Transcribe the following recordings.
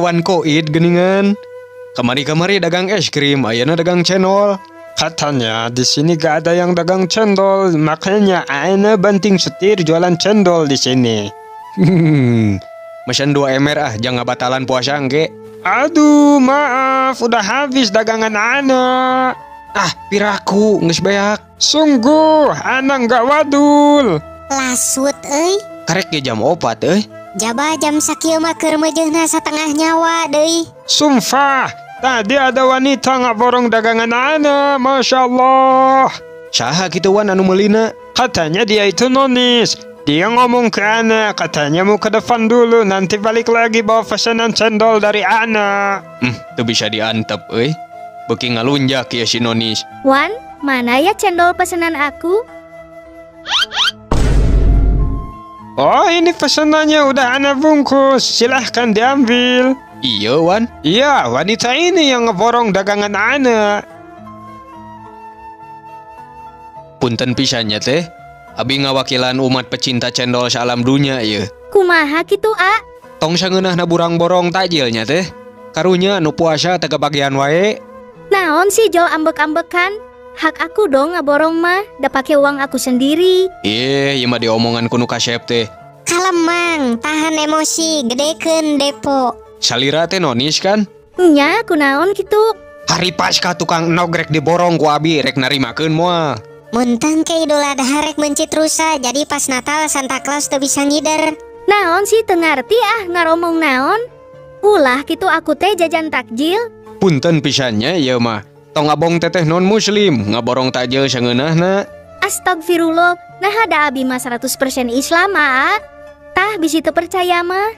Wan koid geningan. Kamari-kamari dagang es krim, ayeuna dagang cendol. Katanya di sini gak ada yang dagang cendol, makanya ana banting setir jualan cendol di sini. Mesen 2 ember ah, jangan batalan puasa engke. Aduh, maaf, udah habis dagangan ana. Ah, piraku geus beak. Sungguh, ana nggak wadul. Lasut euy. Karek ge jam 4 euy. Jaba jam sakieu mah keur meujeunna satengah nyawa deui. Sumpah, tadi ada wanita ngaborong dagangan ana, Masya Allah. Saha kitu wan anu meulina? Katanya dia itu nonis. Dia ngomong ke ana, katanya mau ke depan dulu, nanti balik lagi bawa pesanan cendol dari ana. Teu bisa diantep euy. Beuki ngalunjak ya si nonis. Wan, mana ya cendol pesanan aku? Oh, ini pesanannya udah ana bungkus, silahkan diambil. Iya, Wan. Iya, wanita ini yang ngeborong dagangan ana. Punten pisannya teh. Abi ngawakilan umat pecinta cendol salam dunia ieu. Kumaha kitu, A? Tong sangeunahna burang-borong takjilnya teh. Karunya nu puasa teh kebagian wae. Naon sih jol ambek-ambekan? Hak aku dong ngaborong mah, da pake uang aku sendiri. Ih, ieu mah diomongan ku nu kasep teh. Kalem mang, tahan emosi, gedekeun depo. Salira teh nonis kan? Nya, kunaon kitu? Hari pasca tukang nog rek diborong ku abi rek narimakeun moal. Munteng ke Idul Adha rek mencit rusa, jadi pas Natal Santa Claus teu bisa ngider. Naon sih teu ngarti ah ngaromong naon? Ulah kitu aku teh jajan takjil. Punten pisannya ieu mah. Tong ngabong teteh non muslim, ngaborong takjil sangeunahna. Astagfirullah, nah ada abi mah 100% Islam ah. Tah bisi teu percaya mah.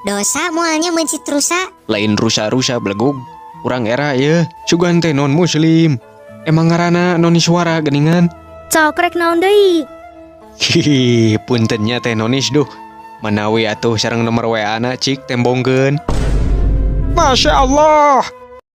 Dosa moalnya mencit rusa. Lain rusa-rusa belegug. Urang era ieu, sugan teh non muslim. Emang ngaranna nonis suara geningan. Cok rek naon deui? Hihi, puntennya teh nonis duh. Manawi atuh sareng nomor WA na cik tembongkeun. Masya Allah,